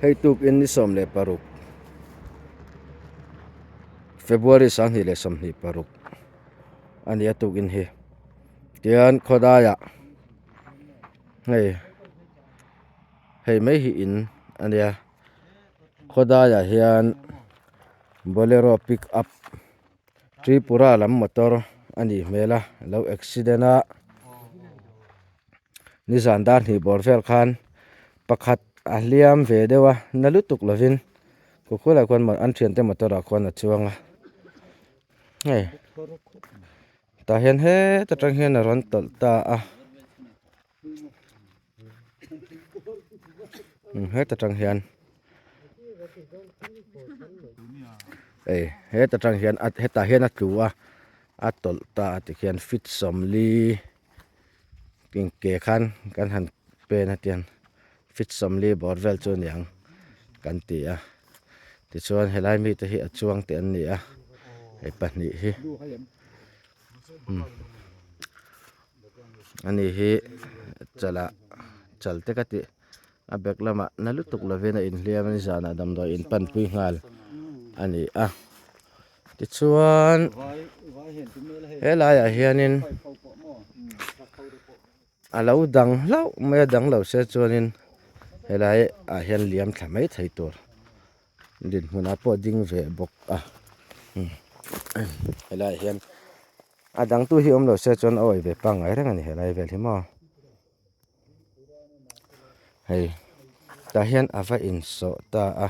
Hei tukin ni 16 February 2026 a ni a tukin hi tian khawdaiah hei hei mai hi in a nia khawdaiah hian bolero pick up Tripura lam motor a nih hmel a lo accident a nizan dar hnih bawr vel khan pakhat a hliam ve deuh a na lutuk lovin khukhulai khuan an thiante motor ah khuan a chuang a hei tah hian heta tang hian a rawn tawlh ta a heta tang hian ei heta tang hian hetah hian a tlu a a tawlh ta a tikhian feet 40 ke khan kan han pen a tiang feet 40 bawr vel chu a ni ang kan ti a tichuan helai mite hi a chuang te an ni a hei pahnih hi ani hi chalah chal te ka tih a bag lamah na lutuk lovin a inhliam a ni zanah damdawi in panpui nghal a ni a tichuan helaiah hianin a lo dang hlauh mai a dang lo se chuanin helai ah hian liam thla mai thei tur dinhmunah pawh ding ve bawk a helaiah hian a dang tu hi awm lo se chuan a awih ve pangngai reng a ni helai vel hi maw. Hei tah hian a va insawh ta a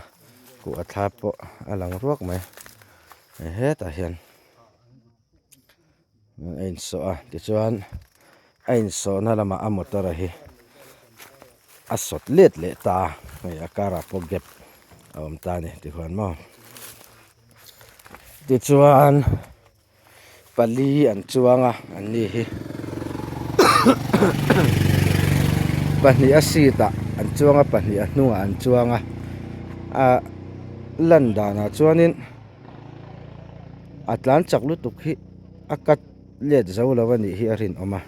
kuh a thla pawh a lang ruak mai hetah hian a insawh a tichuan a insawhna lamah a motor a hi a sawt let leh ta a hei a karah pawh gap a awm ta a ni tikhuan maw tichuan. pali an chuang a an ni hi pahnih a seat ah an chuang a pahnih a hnungah an chuang a ah lan danah chuanin a tlan chak lutuk hi a cut let zo lo a nih hi a rinawm a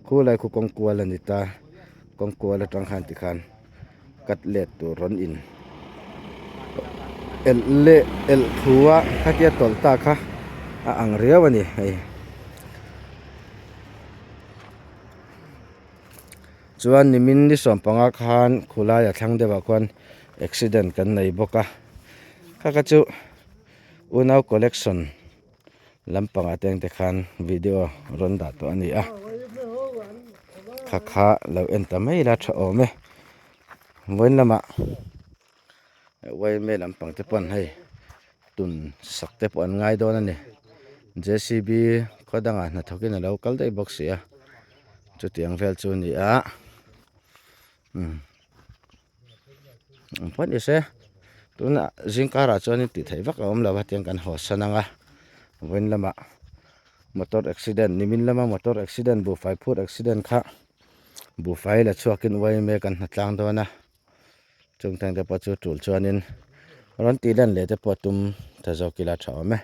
khulai khu kawng kual a ni ta kawng kual atang khan tikhan. cut let tur rawn in elh leh elh thu a khatia tawlh ta kha a ang riau a ni hei chuan nimin ni 15 khan khulai a thlang deuh ah khuan accident kan nei bawk a kha kha chu unau collection lampang ah te ang te khan video rawn dah tawh a ni a kha kha lo en ta mai ila tha awm e vawiin lamah yma lampang te pawn hei tun sak te pawh an ngai dawn a ni J C B khaw dangah hnathawk in alo kal daih bawk si a chutiang vel chu a ni a umm. Ang pawh ni se tunah zingkarah chuanin tih theih vak a awm lo a tiang kan haw san ang a vawiin lamah motor accident nimin lama motor accident buhfai phur accident kha buhfai la chhuakin yma kan hna tlang dawn a chung teng te pawh chu tul chuanin rawn tih lan leh te pawh tum ta zawk ila tha awm e.